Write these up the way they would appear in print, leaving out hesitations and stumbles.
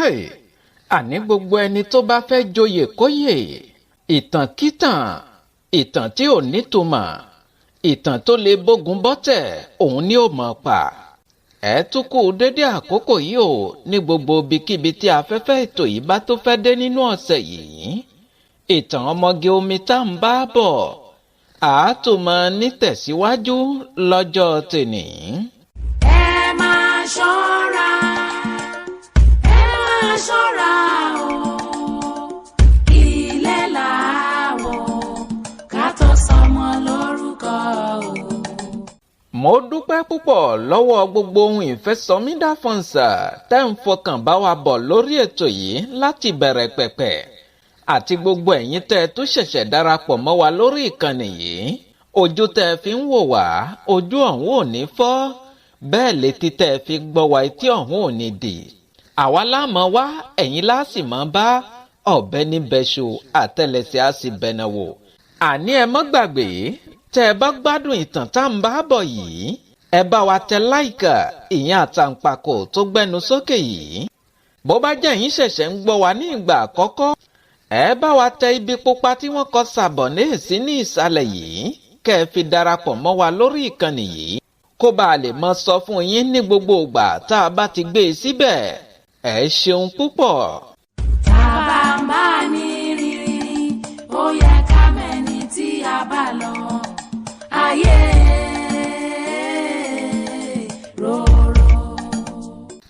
Hey, àní gbogbo ẹni tó bá fẹ́ joyè kóyè, ìtànkítàn, ìtàn tí ò nítumọ̀, ìtàn tó lè bógun bọ́tẹ̀, òun ni ó mọ̀ pa. Ẹ tún kú dédé àkókò yìí o ní gbogbo ibikíbi tí afẹ́fẹ́ ètò yìí bá tó fẹ́ dé nínú ọ̀sẹ̀ yìí. Ìtàn ọmọge omi tá ń bá bọ̀, àátùmọ̀ nítẹ̀síwájú lọ́jọ́ tèní. Ẹ máa ṣọ́ra, ẹ máa ṣọ́ra o, ilé làwọ̀ ká tó sọmọ lórúkọ o. Mo dúpẹ́ púpọ̀ lọ́wọ́ gbogbo ohun ìfẹ́sọmídà fọ̀nsà tẹ́ ń fọkàn bá wa bọ̀ lórí ètò yìí láti bẹ̀rẹ̀ pẹ̀pẹ̀, àti gbogbo ẹ̀yin tẹ́ ẹ tó ṣẹ̀ṣẹ̀ darapọ̀ mọ́ wa lórí ìkànnì yìí. Ojú tẹ́ ẹ fi ń wò wá, ojú ọ̀hún ò ní fọ́, bẹ́ẹ̀ létí tẹ́ ẹ fi gbọ́ wa, etí ọ̀hún ò ní dì. Àwa láàmọ́ wá, ẹ̀yin láàsì mọ́ bá ọ̀bẹ ní bẹ́ṣu, àtẹlẹsẹ̀ á sì bẹ̀nà wò. Àní ẹ mọ́ gbàgbé, tẹ́ ẹ bá gbádùn ìtàn tá ń bá bọ̀ yìí, ẹ bá wa tẹ láìkà, ìyẹn àtàǹpàkò tó gbẹnu sókè yìí. Bó bá jẹ́ yín ṣẹ̀ṣẹ̀ ń gbọ́ wa ní ìgbà àkọ́kọ́, ẹ bá wa tẹ ibi pupa tí wọ́n kọ sàbọ̀ ní èsì ní ìsàlẹ̀ yìí, kẹ́ ẹ fi darapọ̀ mọ́ wa lórí ìkànnì yìí, kó bá a lè mọ sọ fún yín ní gbogbo ìgbà tá a bá ti gbé e síbẹ̀. Ẹ ṣeun púpọ̀. Tàbá ń bá ní rírí, ó yẹ ká mẹ́ni tí a bá lọ. Ayé rorò.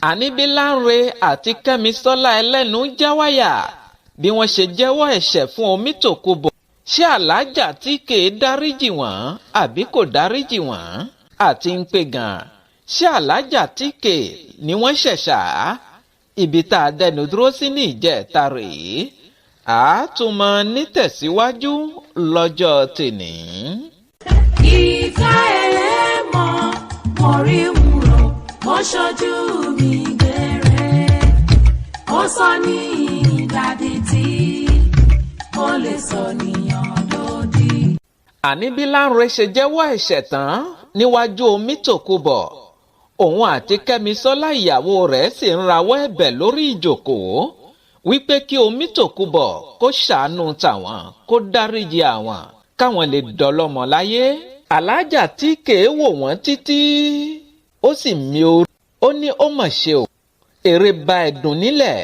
Àní bí Lánre àti Kẹ́misọ́lá ẹlẹ́nu já wáyà bí wọ́n ṣe jẹ́wọ́ ẹ̀ṣẹ̀ fún Omítòkúbọ̀. Ṣé Alájà tí kèé dáríjì wọ́n àbí kò dáríjì wọ́n? Àti ń pè gan. Ṣé Alájà tí kèé ni wọ́n ṣẹ̀ṣà? Ibi tá a dẹnu dúró sí ní ìjẹta rèé. Àátúmọ̀ nítẹ̀síwájú lọ́jọ́ tèní. Ìka ẹlẹ́mọ̀ mo rí wúrò, ó ṣojú mi gbére. Ó sọ ní ìdádì tí ó lè sọ níyàn lódì. Àní bí Lánre ṣe jẹ́wọ́ ẹ̀ṣẹ̀ tán níwájú Omítòkúbọ̀, òun àti Kẹ́misọ́lá ìyàwó rẹ̀ sì ń rawọ́ ẹ̀bẹ̀ lórí ìjòkòó wípé kí Omítòkúbọ̀ kó ṣàánú tàwọn, kó dáríjì àwọn, káwọn lè dọlọ́mọ láyé. Alájà tí kèé wò wọ́n títí, ó sì mí orí, ó ní ó mà ṣe o, èrè ba ẹ̀dùn nílẹ̀,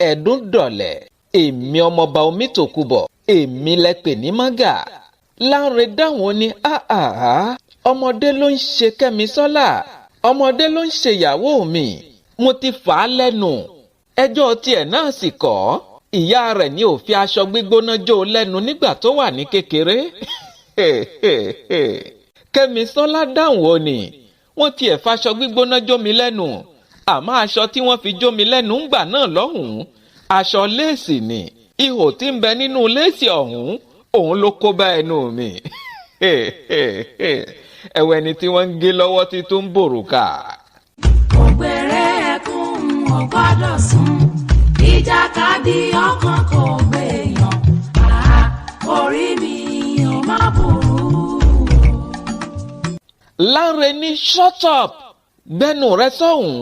ẹ̀dùn dọ̀lẹ̀, èmi ọmọọba Omítòkúbọ̀, èmi lẹ pè ní mágà. Lánre dáhùn ó ní àhàhà, ọmọdé ló ń ṣe Kẹ́misọ́lá, ọmọdé ló ń ṣe ìyàwó mi, mo ti fà á lẹ́nu, ẹjọ́ tiẹ̀ náà sì kọ́, ìyá rẹ̀ ní ó fi aṣọ gbígbóná jó lẹ́nu nígbà tó wà ní kékeré. Kẹ́misọ́lá dáhùn ó ní wọ́n tiẹ̀ faṣọ gbígbóná jó mi lẹ́nu, àmọ́ aṣọ tí wọ́n fi jó mi lẹ́nu ń gbà náà lọ́hùn-ún, aṣọ léèsì ni, ihò tí ń bẹ nínú léèsì ọ̀hún òun ló kó bá ẹnu mi. Ẹ̀wẹ̀ ni tí wọ́n ń gé lọ́wọ́ tí tó ń bòrùka. Ògbèrè ẹkún ò gbọ́dọ̀ sùn, ìjàkadì ọkàn kò gbèyàn, àá orí mi ò má burú o. Lánre ní shut up, gbẹ́nu rẹ sọ́hùn,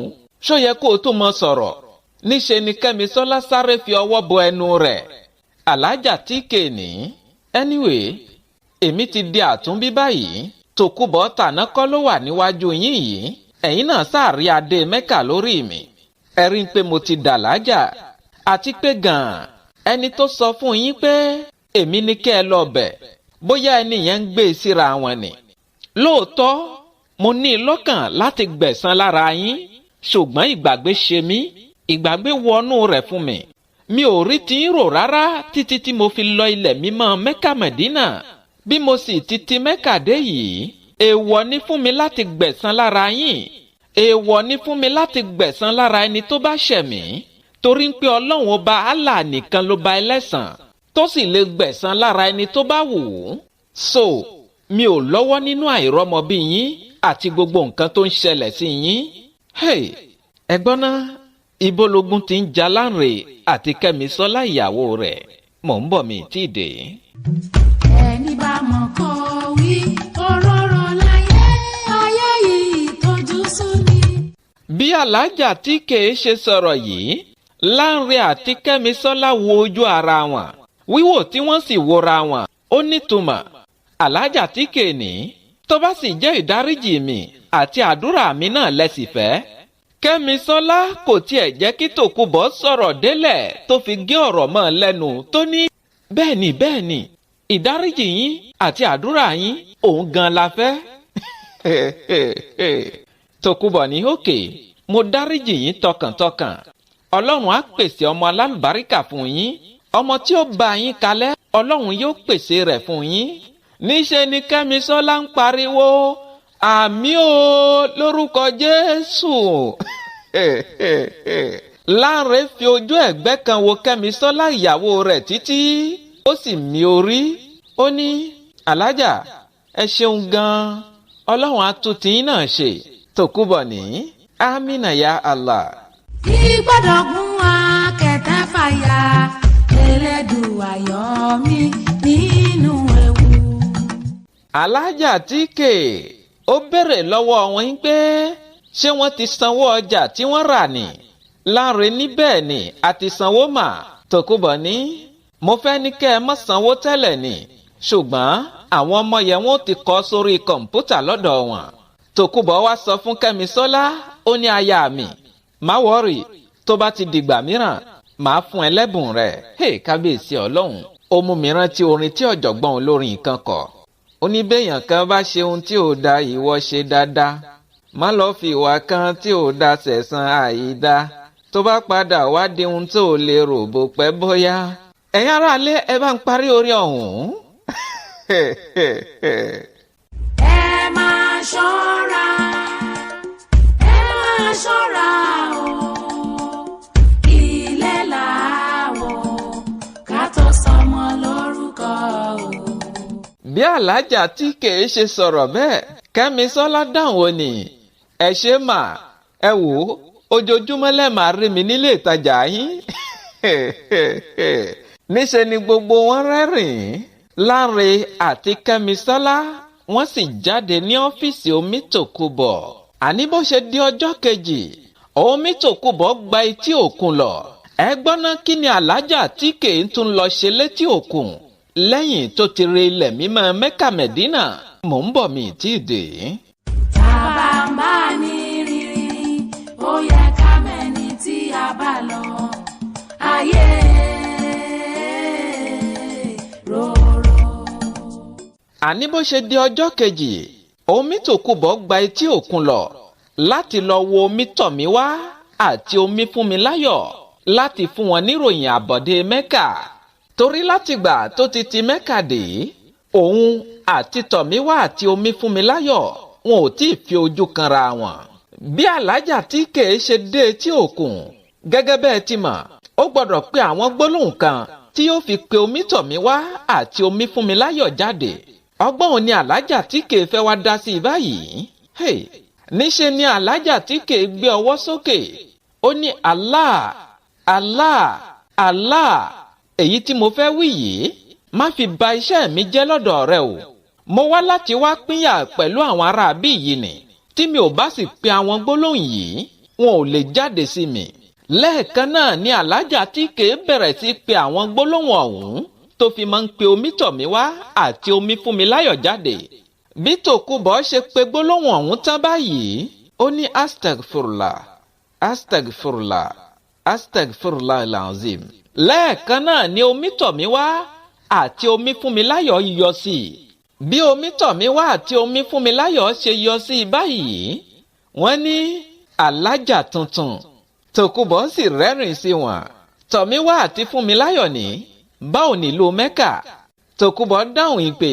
ṣó yẹ kó o tó mọ sọ̀rọ̀. Níṣe ni Kẹ́misọ́lá sáré fi ọwọ́ bo ẹnu rẹ̀. Alájà tí kè ní. Anyway, èmi ti di àtúnbí báyìí. Tòkúbọ̀ tàná kọ́ ló wà níwájú yín yìí. Ẹ̀yin náà sáàrí adé Mẹ́kà lórí mi. Ẹ rí i pé mo ti dà lájà. Àti pé gan-an, ẹni tó sọ fún yín pé èmi ní kẹ́ ẹ lọ bẹ̀, bóyá ẹni yẹn ń gbé e síra wọn ni. Lóòótọ́, mo ní i lọ́kàn láti gbẹ̀san lára yín, ṣùgbọ́n ìgbàgbé ṣe mí, ìgbàgbé wọnú rẹ̀ fún mi. Mi ò rí tí ń rò rárá títí tí mo fi lọ ilẹ̀ mímọ́ Mẹ́kà Mẹ̀dínà. Bí mo sì ti ti Mẹ́kà dé yìí, èèwọ̀ ni fún mi láti gbẹ̀san lára yín. Èèwọ̀ ni fún mi láti gbẹ̀san lára ẹni tó bá ṣẹ̀ mí, torí pé Ọlọ́run ọba Allah nìkan ló ba ẹlẹ́san, tó sì lè gbẹ̀san lára ẹni tó bá wù ú. So, mi ò lọ́wọ́ nínú àìrọ́mọbí yín àti gbogbo nǹkan tó ń ṣẹlẹ̀ sí yín. Hey, ẹ̀gbọ́n náà, ibológun ti ń ja Lánre àti Kẹ́misọ́lá ìyàwó rẹ̀. Mò ń bọ̀, mi tí ì dé. Ẹni bá mọ̀ kó wí, òróró láyé, ayé yìí tójú sú ni. Bí Alájà tí kèé ṣe sọ̀rọ̀ yìí, Lánre àti Kẹ́misọ́lá wo ojú ara wọn. Wíwò tí wọ́n sì wora wọn ó nítumọ̀. Alájà tí kèèní tó bá sì jẹ́ ìdáríjì mi àti àdúrà mi náà lẹ́sì fẹ́. Kẹ́misọ́lá kò tiẹ̀ jẹ́ kí Tòkunbọ̀ sọ̀rọ̀ délẹ̀ tó fi gé ọ̀rọ̀ mọ́ ọ lẹ́nu tó ní bẹ́ẹ̀ ni bẹ́ẹ̀ ni ìdáríjì yín àti àdúrà yín òun gan la fẹ́. Tòkunbọ̀ ní òkè mo dáríjì yín tọkàntọkàn. Ọlọ́run á pèsè ọmọ alálùbáríkà fún yín. Ọmọ tí ó bá yín kalẹ̀ Ọlọ́run yóò pèsè rẹ̀ fún yín. Níṣe ni Kẹ́misọ́lá ń pariwo àmì o lórúkọ Jésù. Lánre fi ojú ẹ̀gbẹ́ kan wo Kẹ́misọ́lá ìyàwó rẹ̀ títí ó sì mì orí. Ó ní alájà ẹ ṣeun gan-an, Ọlọ́run á tún tiyín náà ṣe. Tòkunbọ̀ ní amina ya Allah. Ìgbọ́dọ̀gún akẹ̀tẹ̀ fàyà Elédùà yọ mí nínú ewu. Alájà tíkè ó béèrè lọ́wọ́ wọn pé ṣé wọ́n ti sanwó ọjà tí wọ́n rà ní. Lánre ní bẹ́ẹ̀ ni a ti sanwó mà. Tòkunbọ̀ ní mo fẹ́ ní kẹ́ ẹ má sanwó tẹ́lẹ̀ ni, ṣùgbọ́n àwọn ọmọ yẹn wọ́n ti kọ sórí kọ̀ǹpútà lọ́dọ̀ wọn. Tòkunbọ̀ wá sọ fún Kẹ́misọ́lá ó ní aya mi má wọ́rì, tó bá ti dìgbà mìíràn màá fún ẹ lẹ́bùn rẹ̀. Hey, kábíyèsí Ọlọ́run, ó mú mi rántí orin tí ọ̀jọ̀gbọ́n olórin kan kọ. Ó ní béèyàn kan bá ṣe ohun tí ò da ìwọ ṣe dáadáa, má lọ fi ìwà kan tí ò da sẹ̀san àìda, tó bá padà wá di ohun tó lè rò bó pẹ́ bóyá. Ẹ̀yin aráalé ẹ bá ń parí orin ọ̀hún. Ẹ máa ṣọ́ra, ẹ máa ṣọ́ra o, ilé làwọ̀ ká tó sọmọ lórúkọ o. Bí alájà tí kèé ṣe sọ̀rọ̀ bẹ́ẹ̀, Kẹ́misọ́lá dáhùn ó ní ẹ ṣe mà, ẹ wò ó, ojoojúmọ́ lẹ́ẹ̀ máa rí mi nílé ìtajà yín. Níṣe ni gbogbo wọn rẹ́rìn-ín. Lánre àti Kẹ́misọ́lá wọ́n sì jáde ní ọ́fíìsì Omítòkunbọ̀. Àní bó ṣe di ọjọ́ kejì, Omítòkunbọ̀ gba etí òkun lọ. Ẹ gbọ́ná kí ni alájà tí kèé tún lọ ṣe létí òkun lẹ́yìn tó ti re ilẹ̀ mímọ́ Mẹ́kà Mẹ̀dínà? Mò ń bọ̀ mi tí ì dé. Tàbá ń bá ní rírí, ó yẹ ká mẹ́ni tí a bá lọ. Ayé rorò. Àní bó ṣe di ọjọ́ kejì, Omítòkunbọ̀ gba etí òkun lọ láti lọ wo Omítọ̀míwá àti Omifúnmiláyọ̀ láti fún wọn níròyìn àbọ̀dé Mẹ́kà. Torí látìgbà tó ti ti Mẹ́kà dé, òun àti Tọ̀míwá àti Omifúnmiláyọ̀ wọn ò tí ì fi ojú kanra wọn. Bí alájà tí kèé ṣe dé etí òkun, gẹ́gẹ́ bẹ́ẹ̀ ti mọ̀, ó gbọ́dọ̀ pe àwọn gbólóhùn kan tí yóò fi pe Omítọ̀míwá àti Omifúnmiláyọ̀ jáde. Ọgbọ́n òun ni alájà tí kèé fẹ́ wá dá sí i báyìí. Hey, níṣe ni alájà tí kèé gbé ọwọ́ sókè. Ó ní Allah, Allah, Allah, èyí tí mo fẹ́ wí yìí má fi ba iṣẹ́ mi jẹ́ lọ́dọ̀ rẹ o. Mo wá láti wá pínyà pẹ̀lú àwọn ará bí yìí ni. Tí mi ò bá sì pe àwọn gbólóhùn yìí, wọn ò lè jáde sí mi. Lẹ́ẹ̀kan náà ni alájà tí kèé bẹ̀rẹ̀ sí pe àwọn gbólóhùn ọ̀hún tó fi máa ń pe Omítọ̀míwá àti Omifúnmiláyọ̀ jáde. Bí Tòkunbọ̀ ṣe pe gbólóhùn ọ̀hún tán báyìí, ó ní astagfurla, astagfurla, astagfurla alazim. Lẹ́ẹ̀kan náà ni Omítọ̀míwá àti Omifúnmiláyọ̀ yọ sí i. Bí Omítọ̀míwá àti Omifúnmiláyọ̀ ṣe yọ sí i báyìí, wọ́n ní alájà tuntun. Tòkunbọ̀ sì rẹ́rìn sí wọn. Tọ̀míwá àti Fúnmiláyọ̀ ní báwo nílùú Mẹ́kà? Tòkunbọ̀ dáhùn ìpè,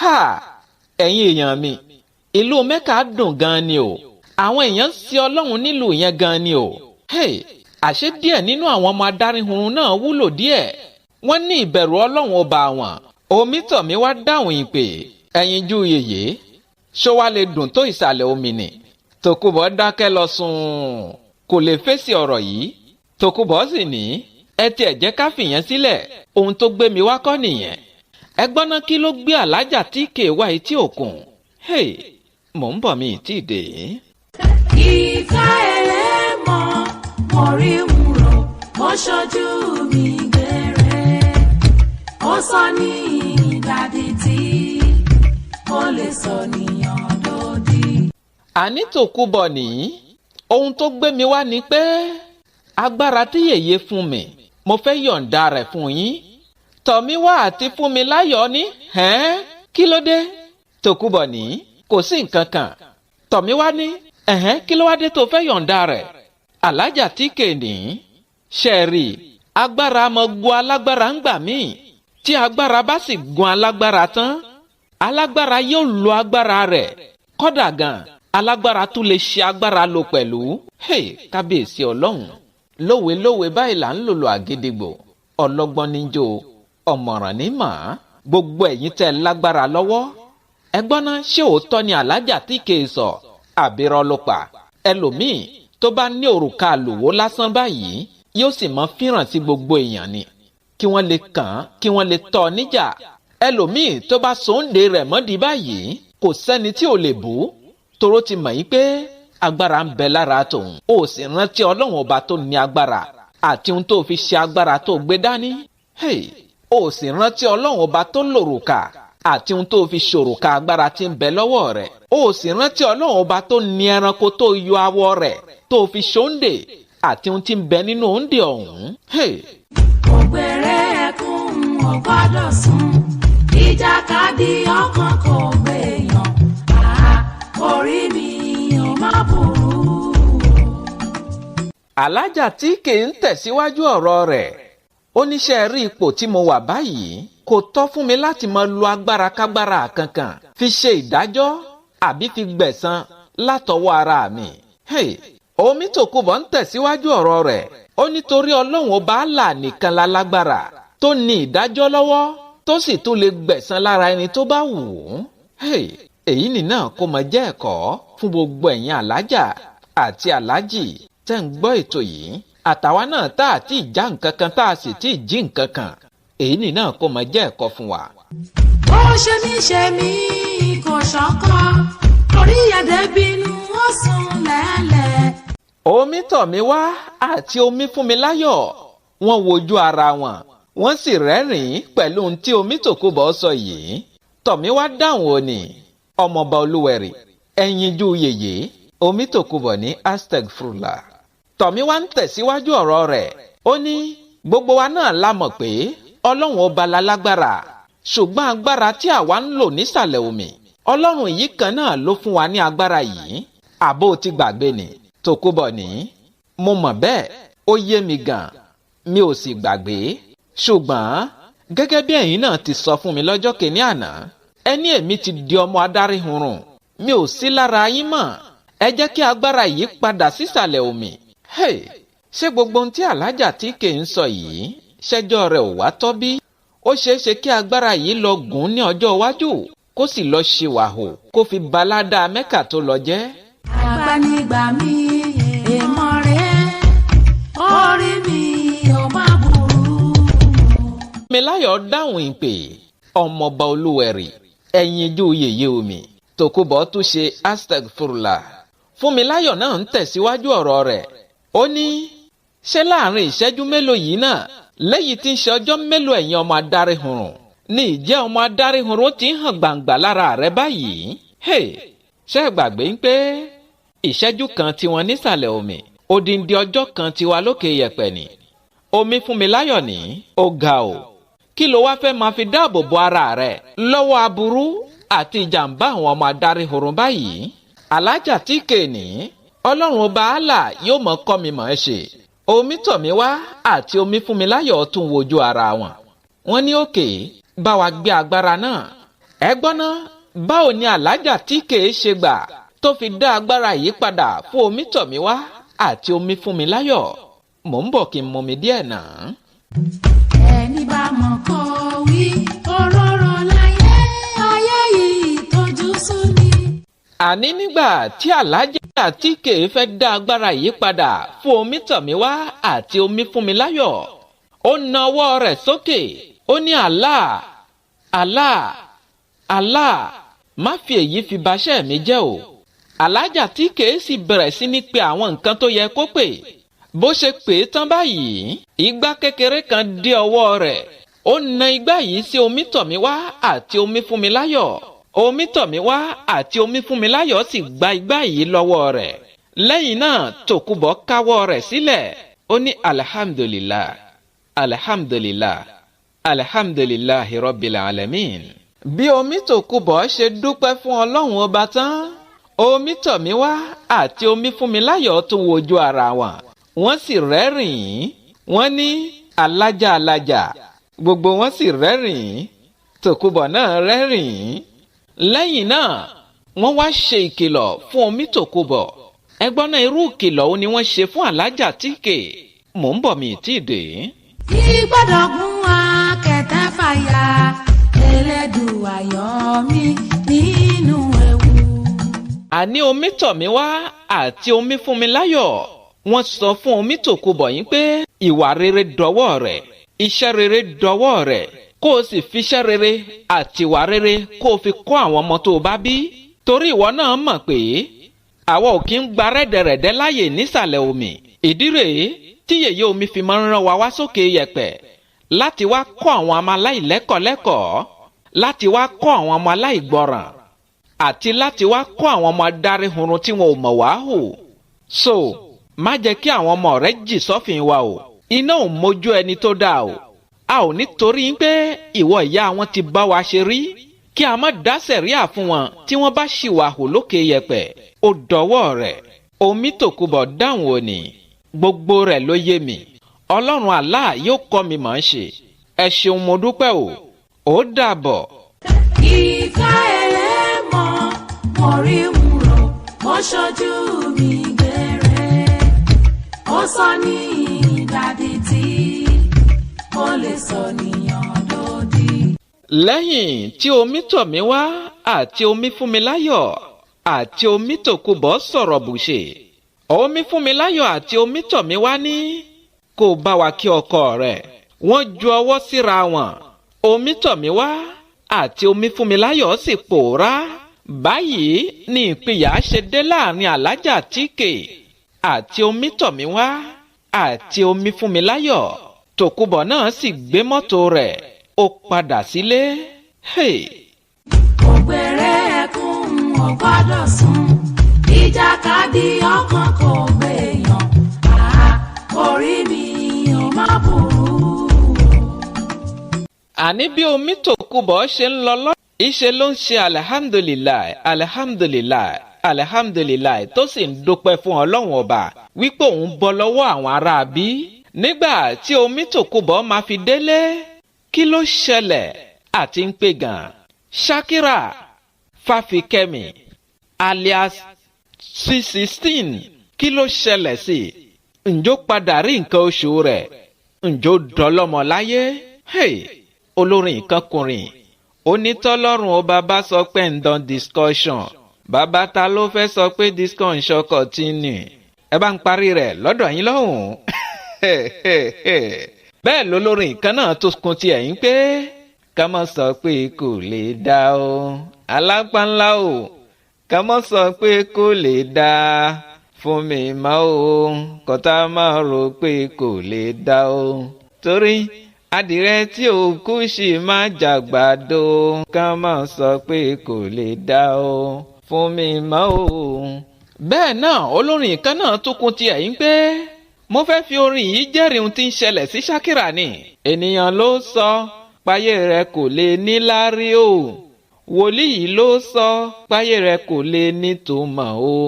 ha, ẹ̀yin èèyàn mi, ìlú Mẹ́kà dùn gan ni o. Àwọn èèyàn ń sin Ọlọ́run nílùú yẹn gan ni o. Hey, àṣé díẹ̀ nínú àwọn ọmọ adáríhurun náà wúlò díẹ̀. Wọ́n ní ìbẹ̀rù Ọlọ́run ọba wọn. Omítọ̀míwá dáhùn ìpè, ẹ̀yin ju yèyé, ṣó wá lè dùn tó ìsàlẹ̀ omi ni? Tòkunbọ̀ dákẹ́ lọ sùn, kò lè fèsì ọ̀rọ̀ yìí. Tòkunbọ̀ sì ní ẹ tiẹ̀ jẹ́ ká fìyẹn sílẹ̀, ohun tó gbé mi wá kọ́ nìyẹn. Ẹ gbọ́ná kí ló gbé alájà tí kè wá etí òkun? Hey, mò ń bọ̀ mi ì tí ì dé. Ìfẹ́ ẹlẹ́mọ̀ mo rí ń rò ó Ó ṣojú mi gbére, ó sọ ní ìdádì tí ó lè sọ níyàn lòdì. Àní Tòkunbọ̀ ní ohun tó gbé mi wá ni pé agbára tí yèyé fún mi, mo fẹ́ yọ̀ǹda rẹ̀ fún yín. Tọ̀míwá àti Fúnmiláyọ̀ ní hẹ́n, kí ló dé? Tòkunbọ̀ ní kò sí nǹkan kan. Tọ̀míwá ní ẹ̀hẹ́n, kí ló wá dé tó fẹ́ yọ̀ǹda rẹ̀? Alájà Tíkè ní ṣẹ̀rì agbára mọ gun alágbára ń gbà míì. Tí agbára bá sì gun alágbára tán, alágbára yóò lo agbára rẹ̀. Kódà gan, alágbára tún lè ṣe agbára lò pẹ̀lú. Hey, kábíyèsí Ọlọ́run. Lówelówe báyìí là ń lòlò àgídìgbò. Ọlọ́gbọ́n níjó, ọ̀mọ̀ràn ní mà á. Gbogbo ẹ̀yin tẹ́ lágbára lọ́wọ́. Ẹ gbọ́n ná, ṣé òótọ́ ni Alájà Tíkè sọ? Àbírọ́ ló pa. Ẹlòmíì tó bá ní òrùka àlùwò lásán báyìí yóò sì mọ fíràn sí gbogbo èèyàn ni. Kí wọ́n lè kàn án, kí wọ́n lè tọ́ ọ níjà. Ẹlòmíì tó bá sòǹde rẹ̀ mọ́di báyìí kò sẹ́ni tí ò lè bú. Toró ti mọ̀ yín pé agbára ń bẹ lára tòun. Ó sì rántí Ọlọ́run ọba tó ní agbára àti ohun tó fi ṣe agbára tó gbé dání. Hey, ó sì rántí Ọlọ́run ọba tó lòrùka àti ohun tó fi ṣòrùka agbára tí ń bẹ lọ́wọ́ rẹ̀. Ó sì rántí Ọlọ́run ọba tó ní ẹranko tó yọ awọ rẹ̀ tó fi ṣòǹdè àti ohun tí ń bẹ nínú òǹdè ọ̀hún. Hey. Ògbèrè ẹkún ò gbọ́dọ̀ sùn, ìjàkadì ọkàn kò gbèyàn, àá orí mi ò má burú. Alájà Tíkè ń tẹ̀síwájú ọ̀rọ̀ rẹ̀. Ó níṣẹ́ rí ipò tí mo wà báyìí kò tọ́ fún mi láti máa lo agbára kágbára kankan fi ṣe ìdájọ́ àbí fi gbẹ̀san látọwọ́ ara mi. Hey, Omi Tòkunbọ̀ ń tẹ̀síwájú ọ̀rọ̀ rẹ̀. Ó nítorí Ọlọ́run ọba Allah nìkan la lágbára tó ní ìdájọ́ lọ́wọ́ tó sì tún lè gbẹ̀san lára ẹni tó bá wù ú. Hey, èyí nìna kó máa jẹ́ ẹ̀kọ́ fún gbogbo ẹ̀yin alájà àti alájì tẹ́ ń gbọ́ ètò yìí. Àtàwa náà tá a ti já nǹkan kan tá a sì ti jí nǹkan kan. Èyí nìna kó máa jẹ́ ẹ̀kọ́ fún wa. Ó ṣe mí ṣe mí kò ṣọ́kọ́, orí ẹ̀dẹ̀ bínú ó sùn lẹ́lẹ̀. Omi Tọ̀míwá àti Omi Fúnmiláyọ̀ wọ́n wojú ara wọn, wọ́n sì rẹ́rìn-ín pẹ̀lú ohun tí Omi Tòkunbọ̀ sọ yìí. Tọ̀míwá dáhùn òní, ọmọọba Olúwẹ̀rì, ẹyinjú yèyé. Omi Tòkunbọ̀ ní hashtag frula. Tọ̀míwá ń tẹ̀síwájú ọ̀rọ̀ rẹ̀. Ó ní gbogbo wa náà la mọ̀ pé Ọlọ́run ọba la lágbára, ṣùgbọ́n agbára tí àwa ń lò nísàlẹ̀ omi, Ọlọ́run yìí kan náà ló fún wa ní agbára yìí. Àbó ti gbàgbé ni? Tòkunbọ̀ ní mo mọ̀ bẹ́ẹ̀, ó yé mi gan, mi ò sì gbàgbé. Ṣùgbọ́n gẹ́gẹ́ bí ẹ̀yin náà ti sọ fún mi lọ́jọ́ kìíní àná, ẹni èmi ti di ọmọ adáríhunrùn, mi ò sí lára yín mọ́. Ẹ jẹ́ kí agbára yìí padà sísàlẹ̀ omi. Hey, ṣé gbogbo ohun tí Alájà Tíkè ń sọ yìí ṣẹjọ́ rẹ̀ ò wá tọ́ bí? Ó ṣeé ṣe kí agbára yìí lọ gùn ní ọjọ́ iwájú kó sì lọ ṣìwàhù kó fi balada Mẹ́kà tó lọ jẹ́. Àgbànigbà mi èèmọ̀ rẹ̀, orí mi ò má burú. Fúnmiláyọ̀ dáhùn ìpè ọmọọba Olúwẹ̀rì, ẹyinjú yèyé omi. Tòkunbọ̀ tún ṣe hashtag furula. Fúnmiláyọ̀ náà ń tẹ̀síwájú ọ̀rọ̀ rẹ̀. Ó ní ṣé láàrin ìṣẹ́jú mélòó yìí náà lẹ́yìn tí ń ṣe ọjọ́ mélòó ẹ̀yin ọmọ adáríhunrùn ní ìjẹ́ ọmọ adáríhunrùn ti ń hàn gbàǹgbà lára rẹ̀ báyìí. Hey, ṣé ẹ gbàgbé ń pé ìṣẹ́jú kan tiwọn nísàlẹ̀ omi, odindi ọjọ́ kan tiwa lókè yẹ̀pẹ̀ ni. Omi Fúnmiláyọ̀ ní ó ga o. Kí ló wá fẹ́ máa fi dáàbò bo ara rẹ̀ lọ́wọ́ aburú àti ìjàmbá àwọn ọmọ adáríhunrùn báyìí? Alájà Tíkè ní Ọlọ́run ọba Allah yóò mọ̀ kọ́ mi mọ̀ ẹ́ ṣe. Omi Tọ̀míwá àti Omi Fúnmiláyọ̀ tún wojú ara wọn. Wọ́n ní òkè bá wa gbé agbára náà. Ẹ gbọ́n ná, báwo ni Alájà Tíkè ṣe gbà tó fi dá agbára yìí padà fún Omi Tọ̀míwá àti Omi Fúnmiláyọ̀? Mò ń bọ̀ kí n mumi díẹ̀ náà. Ẹni bá mọ̀ kó wí, òróró láyé, ayé yìí tójú sú ni. Àní nígbà tí Alájà Tíkè fẹ́ dá agbára yìí padà fún Omi Tọ̀míwá àti Omi Fúnmiláyọ̀, ó na ọwọ́ rẹ̀ sókè, ó ní Allah, Allah, Allah, má fi èyí fi baṣẹ́ mi jẹ́ o. Alájà Tíkè sì bẹ̀rẹ̀ sí ní pe àwọn nǹkan tó yẹ kó pè. Bó ṣe pè é tán báyìí, igbá kékeré kan dé ọwọ́ rẹ̀. Ó na igbá yìí sí Omítọ̀míwá àti Omifúnmiláyọ̀. Omítọ̀míwá àti Omifúnmiláyọ̀ sì gba igbá yìí lọ́wọ́ rẹ̀. Lẹ́yìn náà Tòkunbọ̀ káwọ́ rẹ̀ sílẹ̀. Ó ní alhamdulillah, alhamdulillah, alhamdulillahi rabbil alamin. Bí Omítòkunbọ̀ ṣe dúpẹ́ fún Ọlọ́run ọba tán, Omítọ̀míwá àti Omifúnmiláyọ̀ tún wojú ara wọn. Wọ́n sì rẹ́rìn-ín. Wọ́n ní alájà alájà. Gbogbo wọn sì rẹ́rìn-ín. Tòkunbọ̀ náà rẹ́rìn-ín. Lẹ́yìn náà wọ́n wá ṣe ìkìlọ̀ fún Omítòkunbọ̀. Ẹgbọ́n náà, irú ìkìlọ̀ wo ni wọ́n ṣe fún Alájà Tíkè? Mò ń bọ̀, mi ì tí ì dé. Ìgbọ́dọ̀gún akẹtẹ fàyà, Elédùà yọ mí nínú ewu. Àní Omítọ̀míwá àti Omifúnmiláyọ̀ wọ́n sọ fún Omítòkunbọ̀ yín pé ìwà rere dọwọ́ rẹ̀, iṣẹ́ rere dọwọ́ rẹ̀, kó o sì fiṣẹ́ rere àti ìwà rere kó o fi kọ́ àwọn ọmọ tó o bá bí, torí ìwọ náà mọ̀ pé àwa ò kí ń gba rẹ́dẹ̀rẹ̀dẹ́ láàyè nísàlẹ̀ omi. Ìdí rèé tí yèyé omi fi máa ń rán wa wá sókè yẹ̀pẹ̀ láti wá kọ́ àwọn ọmọ aláìlẹ́kọ̀ọ́lẹ́kọ̀ọ́, láti wá kọ́ àwọn ọmọ aláìgbọràn, àti láti wá kọ́ àwọn ọmọ adáríhurun tí wọn ò mọ̀ wá hù. So má jẹ́ kí àwọn ọmọ rẹ jì sọ́fìn wa o. Iná ò mójú ẹni tó dáa o. A ò nítorí pé ìwọ ìyá wọn ti bá wa ṣe rí kí a má dá sẹ̀ríà fún wọn tí wọ́n bá ṣìwà hù lókè yẹ̀pẹ̀. Ó dọwọ́ rẹ̀. Omítòkunbọ̀ dáhùn òní, gbogbo rẹ̀ ló yé mi. Ọlọ́run Allah yóò kọ́ mi mọ̀ ọ́n ṣe. Ẹ ṣeun, mo dúpẹ́ o. Ó dàbọ̀. Ìka ẹlẹ́mọ̀ mo rí ń rò, ó ṣojú mi gbẹ̀rẹ̀. Ó sọ ní ìdádì tí ó lè sọ níyàn lòdì. Lẹ́yìn tí Omítọ̀míwá àti Omifúnmiláyọ̀ àti Omítòkunbọ̀ sọ̀rọ̀ bùṣe, Omifúnmiláyọ̀ àti Omítọ̀míwá ní kó bá wa kí ọkọ rẹ̀. Wọ́n ju ọwọ́ síra wọn. Omítọ̀míwá àti Omifúnmiláyọ̀ sì pòórá. Báyìí ni ìpínyà ṣe dé láàrin Alájà Tíkè àti Omítọ̀míwá àti Omifúnmiláyọ̀. Tòkunbọ̀ náà sì gbé mọ́tò rẹ̀, ó padà sílé. Hey. Ògbèrè ẹkún ò gbọ́dọ̀ sùn, ìjàkadì ọkàn kò gbèyàn, àá orí mi ò má burú o. Àní bí Omítòkunbọ̀ ṣe ń lọ lọ́nà, ìṣe ló ń ṣe alihamdulilayi, alihamdulilayi, alihamdulilayi, tó sì ń dúpẹ́ fún Ọlọ́run ọba wípé òun bọ́ lọ́wọ́ àwọn aráabí. Nígbà tí Omítòkunbọ̀ máa fi délé, kí ló ṣẹlẹ̀ àti ń pè gan? Shakira Fáfikẹ́mi alias C16, kí ló ṣẹlẹ̀ sí i? Ǹjọ́ padà rí nǹkan oṣù rẹ̀? Ǹjọ́ dọlọ́mọ láyé? Hey, olórin kan kùnrin onítọ́lọ́run ó bàbá sọ pé ń dán discussion. Bàbá ta ló fẹ́ sọ pé discussion continue? Ẹ bá ń parí rẹ̀ lọ́dọ̀ yín lọ́hùn-ún. Bẹ́ẹ̀ lolórin kan náà tó kun tiẹ̀ yín pé ká má sọ pé kò lè dá o, alápánlá o, ká má sọ pé kò lè dá fún mi mọ́ o, kọ́tà máa rò pé kò lè dá o, torí adìrẹ tí ò kú sì máa jàgbàdo, ká má sọ pé kò lè dá o fún mi mọ́ o. Bẹ́ẹ̀ náà olórin kan náà tó kun tiẹ̀ yín pé mo fẹ́ fi orin yìí jẹ́rìí ohun tí ń ṣẹlẹ̀ sí Shakira ni. Ènìyàn ló sọ páyé rẹ kò lè ní láárí o, wòlíì yìí ló sọ páyé rẹ kò lè nítumọ̀ o,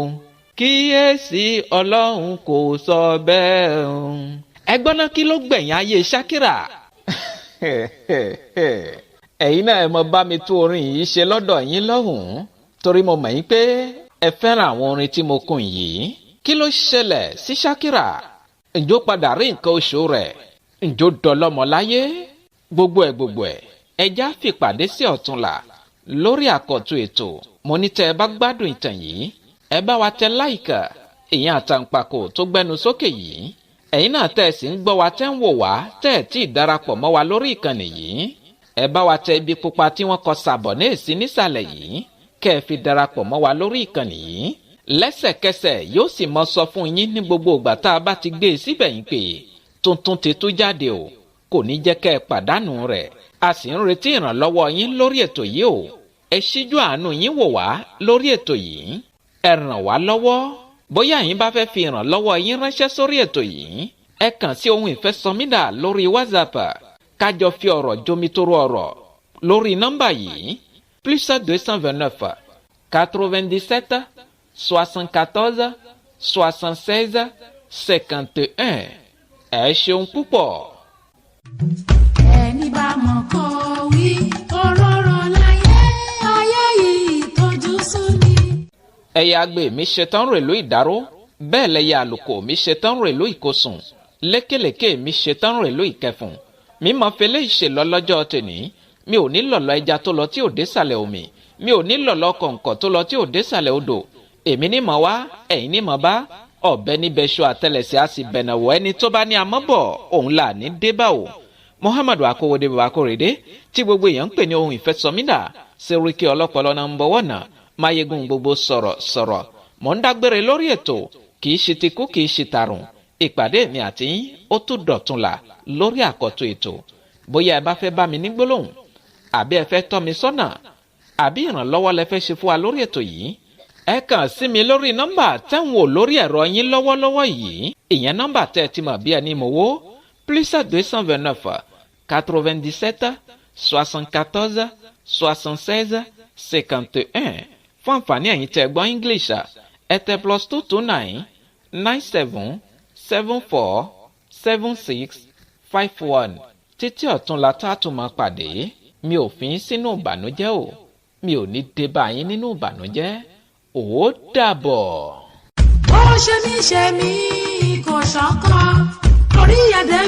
kíyèsí Ọlọ́run kò sọ bẹ́ẹ̀ o. Ẹgbọ́n náà, kí ló gbẹ̀yìn ayé Shakira? Ẹ̀yin náà ẹ mọ bá mi tú orin yìí ṣe lọ́dọ̀ yín lọ́hùn-ún, torí mo mọ̀ yín pé ẹ fẹ́ràn àwọn orin tí mo kùn yìí. Kí ló ṣẹlẹ̀ sí Shakira? Ǹjọ́ padà rí nǹkan oṣù rẹ̀? Ǹjọ́ dọlọ́mọ láyé? Gbogbo ẹ̀ gbogbo ẹ̀, ẹja fìpàdé sí ọ̀túnla lórí àkọ́tún ètò. Mo ní tẹ́ ẹ bá gbádùn ìtàn yìí, ẹ bá wa tẹ láìkà, ìyẹn àtàǹpàkò tó gbẹnu sókè yìí. Ẹ̀yin náà tẹ́ ẹ sì ń gbọ́ wa, tẹ́ ń wò wá, tẹ́ ẹ tí ì darapọ̀ mọ́ wa lórí ìkànnì yìí, ẹ bá wa tẹ ibi pupa tí wọ́n kọ sàbọ̀ ní èsì nísàlẹ̀ yìí, kẹ́ ẹ fi darapọ̀ mọ́ wa lórí ìkànnì yìí. Lẹ́sẹ̀kẹsẹ̀ yóò sì mọ sọ fún yín ní gbogbo ìgbà tá a bá ti gbé e síbẹ̀ yín pé tuntun ti tó jáde o. Kò ní jẹ́ kẹ́ ẹ pàdánù rẹ̀. A sì ń retí ìrànlọ́wọ́ yín lórí ètò yìí o. Ẹ ṣíjú àánú yín wò wá lórí ètò yìí. Ẹ ràn wá lọ́wọ́. Bóyá yín bá fẹ́ fi ìrànlọ́wọ́ yín ránṣẹ́ sórí ètò yìí, ẹ kàn sí Ohun Ìfẹ́sọmídà lórí WhatsApp, kájọ fi ọ̀rọ̀ jomitoro ọ̀rọ̀ lórí nọ́mbà yìí: +229 97 74 76 51. Ẹ ṣeun púpọ̀. Ẹni bá mọ̀ kó wí òróró láyé, ayé yìí tójú sú ni. Ẹyẹ agbe mi ṣetán rèlú Ìdáró, bẹ́ẹ̀ lẹyẹ àlùkò mi ṣetán rèlú Ìkosùn, lékèlékè mi ṣetán rèlú Ìkẹfùn. Mi mọ fẹlẹ́ ìṣèlọ lọ́jọ́ tèní. Mi ò ní lọ̀lọ́ ẹja tó lọ tí ò désàlẹ̀ omi, mi ò ní lọ̀lọ́ kọ̀ǹkọ̀ tó lọ tí ò désàlẹ̀ odò. Èmi ní mọ̀ wá, ẹ̀yin ní mọ̀ bá ọ̀bẹ níbẹ̀ ṣọ àtẹlẹsẹ̀ á sì bẹ̀nàwọ̀. Ẹni tó bá ní amọ́bọ̀ òun là ní débà o. Muhammadu Akowode Baba Akorede, tí gbogbo èèyàn ń pè ní Ohun Ìfẹsọmídà, Seriki ọlọ́pọlọ náà ń bọ̀wọ̀ náà máyégún gbogbo sọ̀rọ̀ sọ̀rọ̀. Mò ń dágbére lórí ètò. Kì í ṣe tikú, kì í ṣe tàrùn. Ìpàdé mi àti yín ó tún dọ̀túnla lórí àkọ́tún ètò. Bóyá ẹ bá fẹ́ bá mi ní gbólóhùn, àbí ẹ fẹ́ tọ́ mi sọ́nà, àbí ìrànlọ́wọ́ lẹ fẹ́ ṣe fún wa lórí ètò yìí, ẹ kàn sí mi lórí nọ́mbà tẹ́ ń wò lórí ẹ̀rọ yín lọ́wọ́lọ́wọ́ yìí. Ìyẹn nọ́mbà tẹ́ ẹ ti mọ̀ bí ẹni mowó: +229 97 74 76 51. Fún àǹfààní ẹ̀yin tẹ́ gbọ́ English, ẹ tẹ +229 97 74 76 51. Títí ọ̀túnla tá a tún máa pàdé, mi ò fi yín sínú ìbànújẹ́ o. Mi ò ní dé bá yín nínú ìbànújẹ́. Ó dàbọ̀. Ó ṣe mí ṣe mí kò ṣọ́kọ́ orí ẹ̀dẹ̀.